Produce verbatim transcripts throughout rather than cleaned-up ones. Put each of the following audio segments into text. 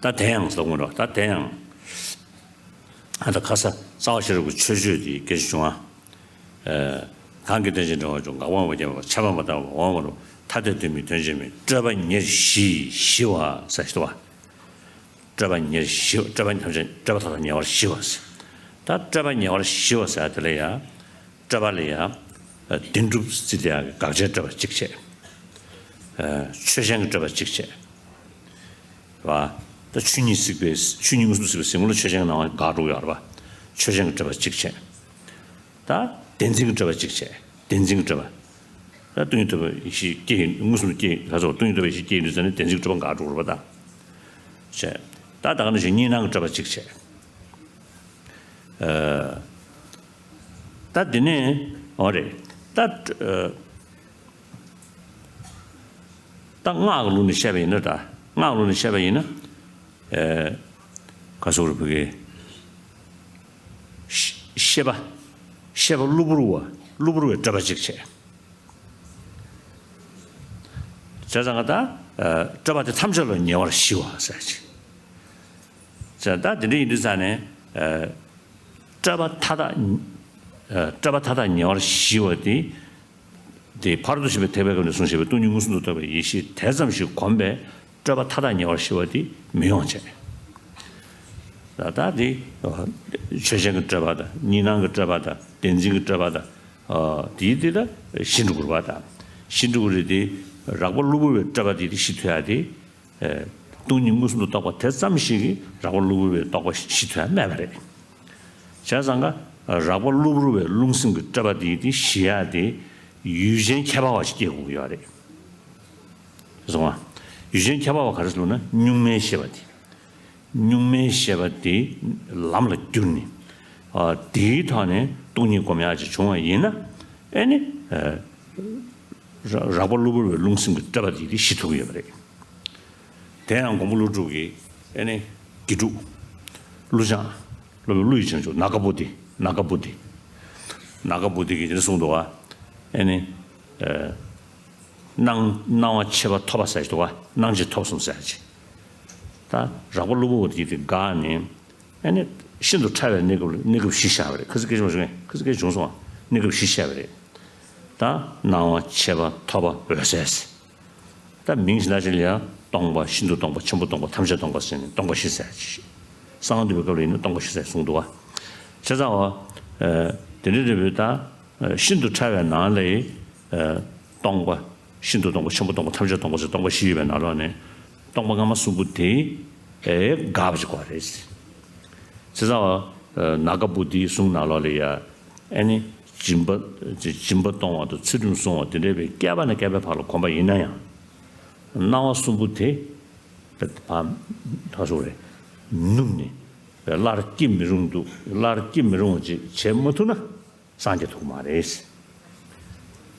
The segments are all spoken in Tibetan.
ད་དེ་ཡང་ཟེར་དགོས་རེད། ད་དེ་ཡང་ཨ་ད་ཁ་ས་རྩ་བ་ཤེས་རབ་ཀྱི་མཆོད་བརྗོད་དེ་སྐད་ཆ་བྱུང་ཨ། གང་གིས་རྟེན་ཅིང་འབྲེལ་བར་འབྱུང་། འགག་པ་མ་སྐྱེས་པ། ཆད་པ་མ་བཏང་བ། འོང་བ་མ་ལོག་ཐ་དད་དོན་མིན་དོན་གཅིག་མིན། སྤྲོས་པ་ཉེར་ཞི་ཞི་བ་ཟེར་ཞིག་འདུག་བ། སྤྲོས་པ་ཉེར་ཞི་བ། སྤྲོས་པ་ཐམས་ཅད་སྤྲོས་པ་མཐའ་དག་ཉེ་བར་ཞི་བ་ཟེར། ད་སྤྲོས་པ་ཉེ་བར་ཞི་བ་ཟེར་དེ་ལ་ཡང་། སྤྲོས་པ་ལ་ཡང་། བདེན་གྲུབ་རྩི་དེ་ཡང་དགག་བྱའི་སྤྲོས་པ་གཅིག་བྱས། ཆོས་ཅན་གྱི་སྤྲོས་པ་གཅིག་བྱས། བ། ད་ཆོས་ཉིད་གཟིགས་པའི་ཆོས་ཉིད་མངོན་སུམ་དུ་གཟིགས་པའི་གཟིགས་ངོ་ལ་ཆོས་ཅན་གྱི་སྣང་བ་འགག་འགྲོ་གི་ཡོད་རེད་པ། ཆོས་ཅན་གྱི་སྤྲོས་པ་གཅིག་བྱས། ད་བདེན་འཛིན་གྱི་སྤྲོས་པ་གཅིག་བྱས། བདེན་འཛིན་གྱི་སྤྲོས་པ། ད་སྟོང་ཉིད་རྟོགས་པའི་ཡེ་ཤེས་སྐྱེ་ཡིན་མངོན་སུམ་དུ་སྐྱེ་ཡིན་ད་ཚོ་སྟོང་ཉིད་རྟོགས་པའི་ཡེ་ཤེས་སྐྱེ་ཡིན་དུས་ཙམ་ནས་བདེན་འཛིན་གྱི་སྤྲོས་པ་འགག་འགྲོ་གི་རེད་པ་ད། བྱས། ད་ད་ག་ནང་བཞིན་གཉིས་སྣང་གི་སྤྲོས་པ་གཅིག་བྱས། ད་འདི་ནས་འོ་རེད། ད་ད་སྔགས་ཀྱི་ལུགས་ནས་བཤད་པ་ཡིན་ན་ད་སྔགས་ཀྱི་ལུགས་ནས་བཤད་པ་ཡིན་ན། ག་སོགས་རུ་བུ་གའི་ཤེས་པ་ཤེས་པ་གློ་བུར་བ་གློ་བུར་བའི་སྤྲོས་པ་གཅིག་བྱས། བྱས་ཙང་ཀ་ད་སྤྲོས་པ་དེ་ཐམས་ཅད་ལ་ཉེ་བར་ཞི་བ་ཟེར་ཅིག་བྱས་ད་དེ་འདྲ་ཡིན་དུས་ཙང་ནས་སྤྲོས་པ་མཐའ་དག་སྤྲོས་པ་མཐའ་དག་ཉེ་བར་ཞི་བ་དེ། དེ་ཕ་རོལ་ཏུ་ཕྱིན་པའི་ཐེག་པའི་སྐབས་ནས་གསུངས་བཞག་པའི་སྟོང་ཉིད་མངོན་སུམ་དུ་རྟོགས་པའི་ཡེ་ཤེས་དེ་ཙམ་ཞིག་གོམས་པས་སྤྲོས་པ་མཐའ་དག་ཉེ་བར་ཞི་བ་དེ་མི་ཡོང་བྱས། ད་ལྟ་དེ་ཆོས་ཅན་གྱི་སྤྲོས་པ་དང་གཉིས་སྣང་གི་སྤྲོས་པ་དང་བདེན་འཛིན་གྱི་སྤྲོས་པ་དང་། དེའི་དེ་ལ་ཞི་འགྲོ་དགོས་པ་དང་ཞི་འགྲོ་དགོས་རེད་དེ། རགས་པ་གློ་བུར་བའི་སྤྲོས་པ་དེ་དེ་ཞི་ཐུབ་ཡ་དེ། སྟོང་ཉིད་མངོན་སུམ་དུ་རྟོགས་པ་དེ་ཙམ་ཞིག་གིས་རགས་པ་གློ་བུར་བའི་རྟོག་པ་ཞི་ཐུབ་ཡ་མེད་པ་རེད། བྱས་ཙང་ཀ་རགས་པ་གློ་བུར་བའི་རླུང་སེམས་ཀྱི་སྤྲོས་པ་དེ་དེ་ཞི་ཡ་དེ་ཡུལ་ཅན་ཁྱད་པར་བ་ཞིག་སྐྱེ་དགོས་ཀྱི་ཡོད་རེད། སོང་ང་། ཡུལ་ཅན་ཁྱད་པར་བ་ག་རེ་ཟེར་ལབ་ན་གཉུག་མའི་ཤེས་པ་དེ། གཉུག་མའི་ཤེས་པ་དེ་ལམ་ལ་བསྒྱུར་ནས། དེའི་ཐོག་ནས་སྟོང་ཉིད་སྒོམ་ཡག་ཅིག་བྱུང་བ་ཡིན་ན། ཨེ་ནི། རགས་པ་གློ་བུར་བའི་རླུང་སེམས་ཀྱི་སྤྲོས་པ་དེ་དེ་ཞི་ཐུབ་ཀྱི་ཡོད་པ་རེད། དེ་ཡང་མགོན་པོ་ཀླུ་སྒྲུབ་ཀྱིས་ཨེ་ནི་དགེ་ཕྲུག་ཀླུ་བྱང་། སློབ་དཔོན་ཀླུ་ཡི་བྱང་ཆུབ་ནཱ་ག་བོ་དྷི། ནཱ་ག་བོ་དྷི། ནཱ་ག་བོ་དྷི་གིས་དེ་འདྲ་གསུངས་འདུག་བ། ཨེ་ནི། སྣང་སྣང་བ་མཆེད་པ་ཐོབ་པ་ཟེར་གྱི་འདུག་བ། སྣང་མཆེད་ཐོབ་གསུམ་ཟེར་གྱི། ད་རགས་པ་གློ་བུར་བ་དེ་དེ་འགག་ནས། ཨེ་ནི་ཤིན་ཏུ་ཕྲ་བའི་གནས་སྐབས་ལ་གནས་སྐབས་བཞི་བཞག་པ་རེད། ཁ་སང་སྐད་ཆ་མ་བྱུང་ངས་ཁ་སང་སྐད་ཆ་བྱུང་སོང་བ། གནས་སྐབས་བཞི་བཞག་པ་རེད། ད་སྣང་བ་མཆེད་པ་ཐོབ་པ་འོད་གསལ་ཟེར། ད་མིང་གཞན་དག་ཅིག་ལ་ཡང་སྟོང་པ་ཤིན་ཏུ་སྟོང་པ་ཆེན་པོ་སྟོང་པ་ཐམས་ཅད་སྟོང་པ་ཟེར་ནས་སྟོང་པ་བཞི་ཟེར་གྱི། གསང་བ་འདུས་པའི་སྐབས་ལ་ཡིན་ན་སྟོང་པ་བཞི་ཟེར་གསུངས་འདུག་བ། བྱས་ཙང་བ། དེ་འདྲ་རེད་པས་ད། ཤིན་ཏུ་ཕྲ་བའི་ནང་ལས། སྟོང་པ། ཤིན་ཏུ་སྟོང་པ་ཆེན་པོ་སྟོང་པ་ཐམས་ཅད་སྟོང་པ་ཟེར་སྟོང་པ་བཞི་ཡོད་པའི་ནང་ལོགས་ནས། སྟོང་པ་སྔ་མ་གསུམ་པོ་དེ། འགག་པ་ཞིག་དགོས་རེད། བྱས་ཙང་བ། ནཱ་ག་བོ་དྷིའི་གསུང་ནང་ལོགས་ལ་ཡ། ཨེ་ནི། སྦྱིན་པ། སྦྱིན་པ་གཏོང་བ་དང་ཚུལ་ཁྲིམས་སྲུང་བ་དེ་འདྲ་བའི་བསྐལ་པ་ནས་བསྐལ་པའི་བར་ལ་གོམས་པ་ཡིན་ན་ཡང་། སྣང་བ་གསུམ་པོ་དེ། ད་ད་སོ་རེད། ནུབ་ནས། སླར་སྐྱེ་མི་རུང་འདུག་སླར་སྐྱེ་མི་རུང་བ་ཅིག་བྱེད་མ་ཐུབ་ན། སངས་རྒྱས་ཐུབ་ཀྱི་མ་རེད།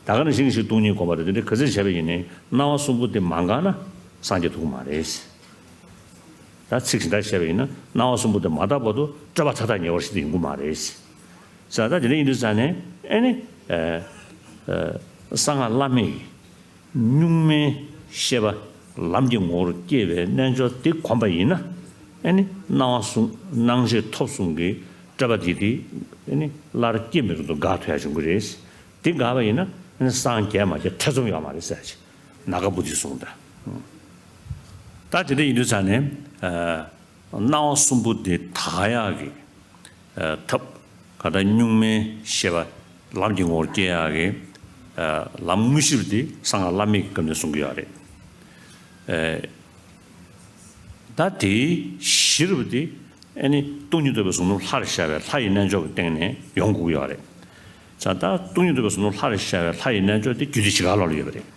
ད་ག་ནང་བཞིན་ཞིག་སྟོང་ཉིད་སྒོམ་པ་དང་དེ་འདྲའི་ག་ཚོད་བྱས་པ་ཡིན་ནའི་སྣང་བ་གསུམ་པོ་དེ་མ་འགགས་ན་སངས་རྒྱས་ཐུབ་ཀྱི་མ་རེད། ད་ཚིག་གཞན་དག་བྱས་པ་ཡིན་ན་སྣང་བ་གསུམ་པོ་དེ་མ་དག་བར་དུ་སྤྲོས་པ་མཐའ་དག་ཉེ་བར་ཞི་དེ་ཡོང་གི་མ་རེད། ས་ད་དེ་འདྲ་ཡིན་དུས་ཙང་ནས་ཨེ་ནི། གསང་སྔགས་བླ་མེད་ཀྱི། གཉུག་མའི་ཤེས་པ་ལམ་གྱི་ངོ་བོར་སྐྱེས་པའི་རྣལ་འབྱོར་དེ་གོམས་པ་ཡིན་ན། ཨེ་ནི་སྣང་བ་གསུམ་སྣང་མཆེད་ཐོབ་གསུམ་གྱི་སྤྲོས་པ་དེ་དེ་ཨེ་ནི་སླར་སྐྱེ་མི་རུང་དུ་འགག་ཐུབ་ཡ་བྱུང་གི་རེད། དེ་འགག་པ་ཡིན་ན་ཨེ་ནི་སངས་རྒྱས་མ་རྒྱས་ཐེ་ཚོམ་ཡོད་མ་རེད་ཟེར་ཅིག་ནཱ་ག་བོ་དྷི་གསུངས་ད། ད་དེ་འདྲ་ཡིན་དུས་ཙང་ནས་སྣང་བ་གསུམ་པོ་དེ་དག་ཡག་གི་ཐབས། ག་ད་གཉུག་མའི་ཤེས་པ་ལམ་གྱི་ངོ་བོར་སྐྱེ་ཡག་གི་ལམ་དངོས་གཞི་དེ་གསང་སྔགས་བླ་མེད་ཀྱི་སྐབས་ནས་གསུང་གི་ཡོད་རེད། ད་དེའི་གཞི་རུ་དེ་ཨེ་ནི་སྟོང་ཉིད་རྟོགས་པའི་གཟུངས་སློབ་ལྷར་བཞག་པའི་ལྷ་ཡི་རྣལ་འབྱོར་གྱི་སྟེང་ནས་ཡོང་དགོས་ཀྱི་ཡོད་རེད། ད་ད་སྟོང་ཉིད་རྟོགས་པའི་གཟུངས་སློབ་ལྷར་བཞག་པའི་ལྷ་ཡི་རྣལ་འབྱོར་དེ་རྒྱུད་སྡེ་བཞི་ཀ་ལོགས་ལ་ཡོད་པ་རེད།